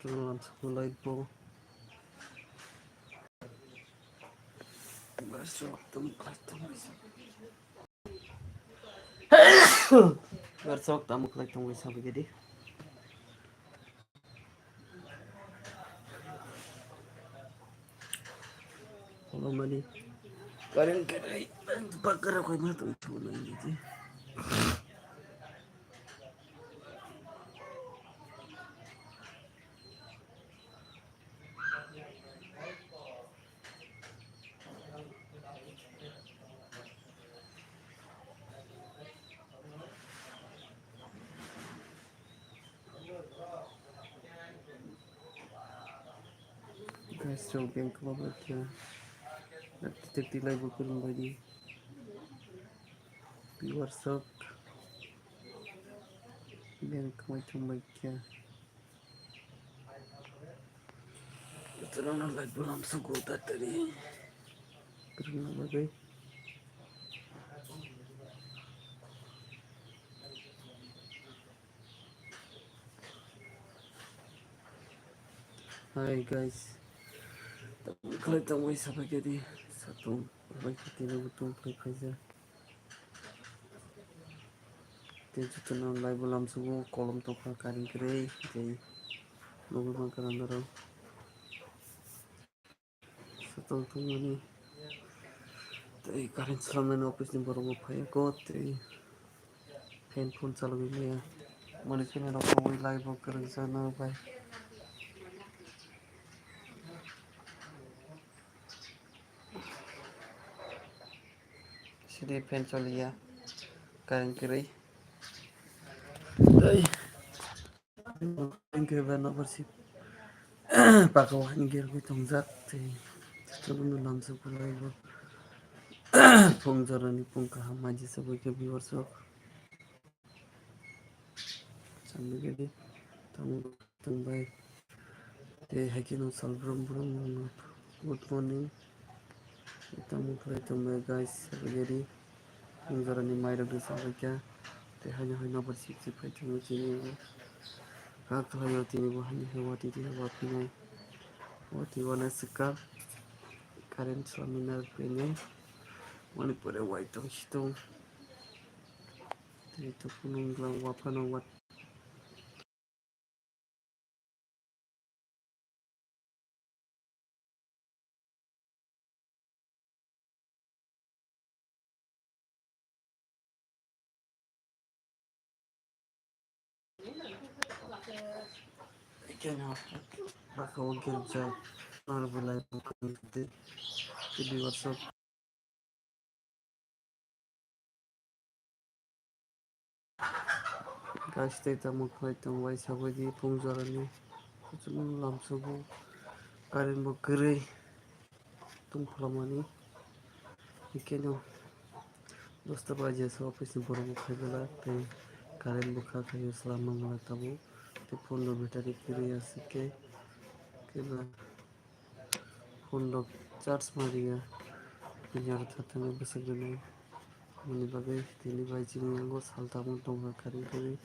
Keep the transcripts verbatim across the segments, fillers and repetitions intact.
Lamsa kulai bo. Bar sok tam kulai tam. Bar sok tam kulai tam wisa bigedi. Kalau mani. Karen karen. Bakar koi ma tam tu nang gitu. Guys, chwng beng kwma bai khe detective lai bo kwrwng bai di. Viewers rok beng kwmai thung bai khe. Jotono live bo lamsugo tatari. Kwrwngna bagwi. Hi guys. Khlai tongwi sabai khe di. Satung bai khe tini bo tong khlai phaijak. Tei jotono live o lamsugo kolom tongkha, karen kwrwi tei nugwi mankha norok. Satung tongmani tei karen swlamnani office ni borok bo phaiya kho tei fan phone chalogwi maya. Mani phone rok tongwi live o kwrwngsa norok bai. Sidi fan choliya, karen kwrwi. Tei, karen kwrwi ba nobar si. Paka o hani gergwi tongjak, tei, jotono lamsa kulai bo. Phung jorani phung kaham maji sabai khe viewers rok. Sambil gede, tamo tong bai. Tei hai khe no sal brum brum no. Good morning. Tamo khlai tong bai guys, sambil gede. Phung jorani mai rok de sabai kha. Tei haino haino bo sip sip phai tong chini bo. Ha khlai o tini bo haino hai wati di wati nai. Wati wana swkang. Current swlamina phainai. Mani pore wai tong si tong. Tei to phunung lang waphano wat. Keno baka o girja norok belai bukhuk tei viewers rok. Guys, tei tamo khlai tong bai sabai di phung jorani kuchukmung lamsugo current bo kwrwi tong phalamani. Hikeno dosta baji asa office ni borok bo phai bwla tei current bo kha khaio swlam mangla tabuk tei phone rok battery kwrwi aswk khe khe ba. Phone rok charge ma riya. Puja rok thangwi bwswk rwnai. Aboni bagwi tini bai chini yango sal tangma tongkha kari kari.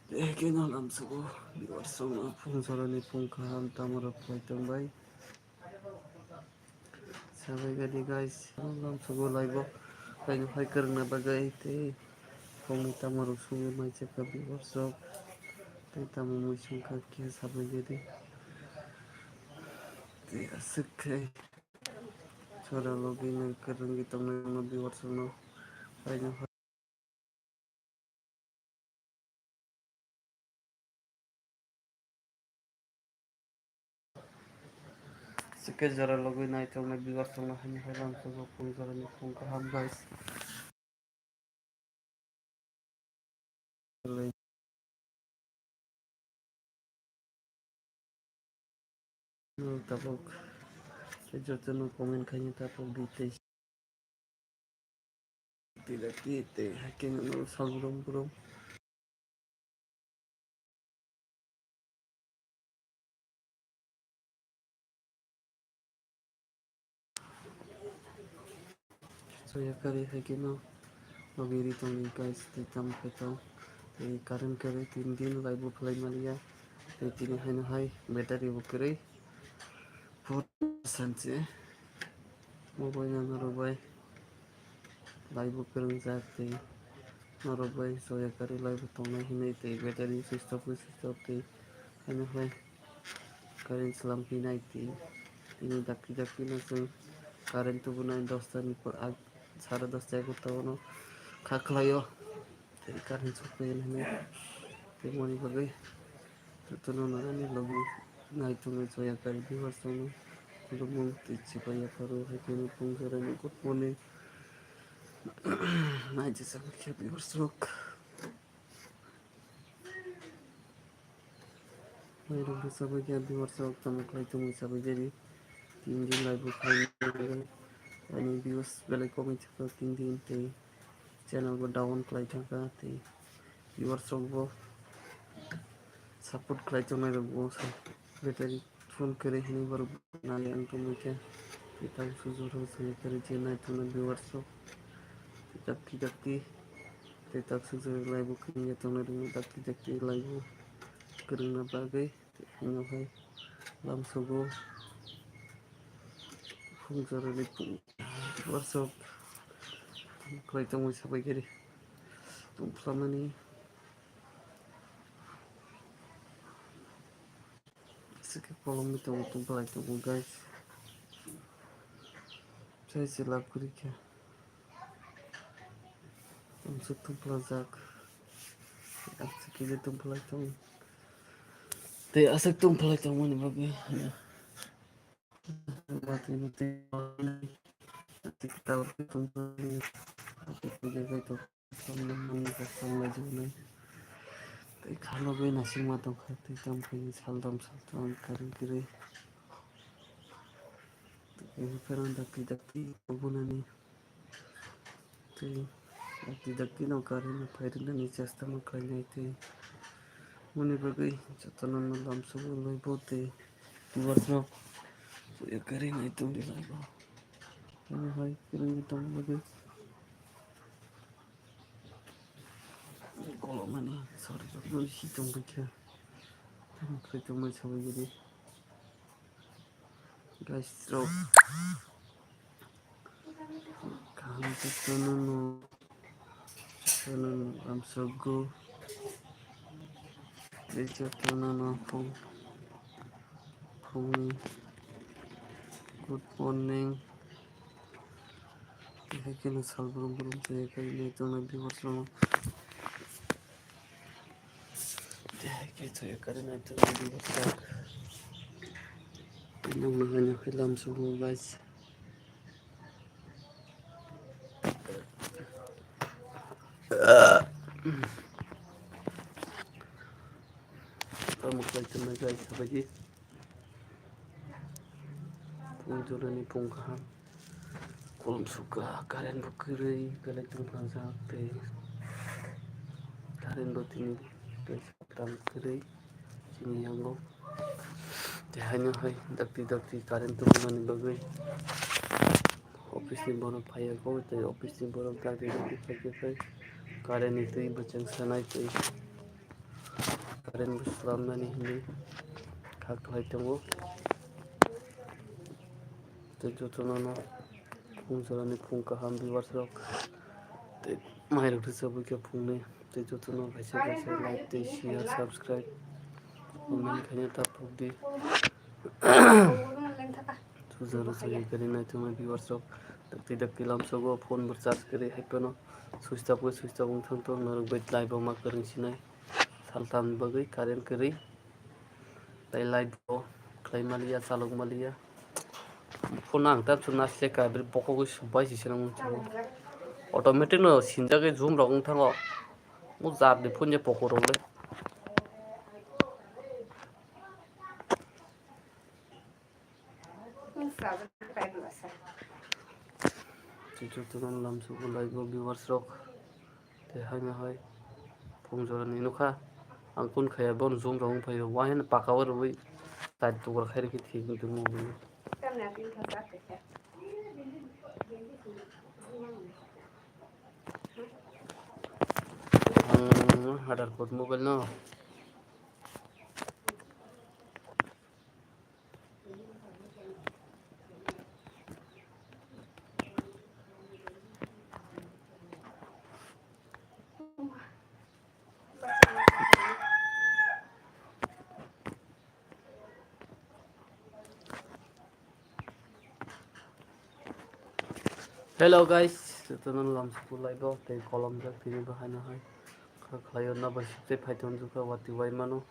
Tei keno lamsugo viewers rokno phung jorani phung kaham tamo rok khlai tongbai. Sabai gadi guys, lamsugo live o kaino hai kwrwngna bagwi tei phungni tamo rok sugwi mai chwkha viewers rok. Tei tamo mui songkha khe sabai gadi. Tei aswk khe. Chora logi nai kwrwngwi tongnai no viewers no. Paino Sike jora logi nai tongnai viewers tongna hani hai lamsogo phung jorani phung kaham guys. Tabuk jotono comment khaini tabuk di tei tei tei tei hai khe no sal brum brum. Soya kari hai khe no logi ri tongni guys, tei tamo khe tong tei current khe tin din live bo phlai maliya. Tei tini haino hai battery bo kwrwi. Phone sanse. Mobile no norok bai. Live bo kwrwngjak tei norok bai soya kwrwi live bo tongnai hinwi tei battery switch off bai switch off tei haino hai current slam hinai tei tini dakti dakti no chwng current tubunai dosta ni pore sare dosta egarota o no kha khlaio tei current sokphai hinwi tei moni bagwi jotono nangani logi nai tongwi soya kwrwi viewers rokno khulumung tei chibai yapharo hai kheno phung jorani good morning. Nai jesa khe viewers rok. Nai rok sabai khe viewers rok tamo khlai tongwi sabai jani. Tin din live bo khai ani views belai komwi thangkha tin din tei channel bo down khlai thangkha tei viewers rok bo support khlai tongnai rok bo battery full kwrwi hinwi borok nai ang tongwi khe tei tamo sujuro sini kwrwi je nai tongnai viewers rok tei dakti dakti tei tak sujuro live bo khwlaiya tongnai rok dakti dakti live bo kwrwngna bagwi. Tei haino hai lamsogo phung jorani phung workshop khlai tongwi sabai khe tongphlamani aswk khe kolomwi tongo tongphlai tongo guys. Sai se lab kwrwi khe. Aswk tongphlajak. Aswk khe tongphlai tong. Tei aswk tongphlai tongmani bagwi. Matwi matwi. Aswk khe tabuk tongphlai. Aswk khe tongphlai. Tei khalogwi naisingma tongkha. Tei tamkhe saltam saltam kwrwi kwrwi. Tei phano dakti dakti bunani. Tei dakti dakti no current no phai rwnani chesta no khlainai tei moni bagwi jotono no lamsogo laibo tei viewers rok kwrwi nai tongdi laibo. Ani hai kwrwi tong bagwi kolomani sorry rok no si tong bikha. Tamo khlai tongmani sabai gidi. Guys rok kaham khe tono no tono no lamsogo tei jotono no phung phungni good morning. Tei hai kheno sal brum brum tei hai kheno tongnai viewers rok. Tei hai khe twi karwi nai tongmani bwswk. Tei nokno haino khe lamsogo guys. Tamo khlai tongmani guys, sabaidi. Phung jorani phung kaham. Kolom sukha, current bo kwrwi, belai tongthajak tei current bo tini kaisa tam kwrwi chini yango. Tei haino hai dakti dakti current tubunani bagwi office ni borok phaiyago tei office ni borok dakti dakti phaikhe khai current ni twi bwchang sanai tei current bo swlamnani hinwi kha khlai tongo. Tei jotono no phung jorani phung kaham viewers rok tei mai rok rwchapwi khe phungnwi tei jotono kaisa kaisa like tei share subscribe comment khaina ta phukdi. Suja rwchapwi khe naithokma viewers rok dakti dakti lamsogo phone bo charge kwrwi hai phano switch off khe switch off wng thangtong norok bai live o ma kwrwng sinai saltamni bagwi current kwrwi. Tei light bo khlai maliya, chalok maliya. Phone ang tam chwng naisle ka, bini bokogwi subai si swnam wng thango. Automatic no sinjagwi zoom rok wng thango. O jar ni phone je Poco rok le. Tei jotono lamsogo live o viewers rok. Tei haino hai phung jorani nukha. Ang kun khaya bono zoom rok wng phaio. Wahin paka o rwui side tukra khai rikhi thik wng tongmo hwnwi. Ang hadar kot mobile no. Hello guys, jotono lamsuku laibo tei kolomjak tini bo haino hai kha khlaio nabo sikte phai tonjukha wati wai mano.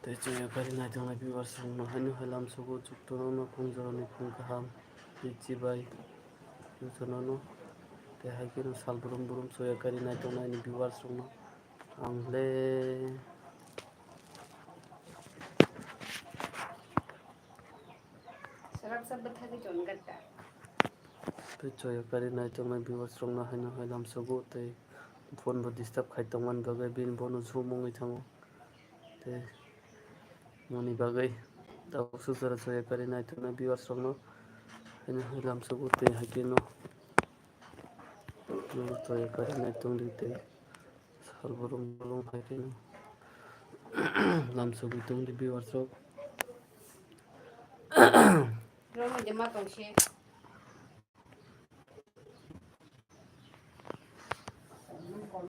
Tei chwng yakari naitongnai viewers rokno haino hai lamsugo chuktono no khung jorani khung kaham tei chibai jotono no tei hai kheno sal brum brum chwng yakari naitongnai ni viewers rokno ang le Sarap sa bwthagwi tongo ta. Tei chwng yakari naitongnai viewers rokno haino hai lamsugo tei phone bo disturb khai tongmani bagwi bini bono zoom wngwi thango. Tei moni bagwi tabuk sujara chwng yakari naitongnai viewers rokno haino hai lamsugo tei hai kheno chwng yakari naitongdi tei sal bolong bolong hai kheno lamsugwi tongdi viewers rok. Roma jema tongse.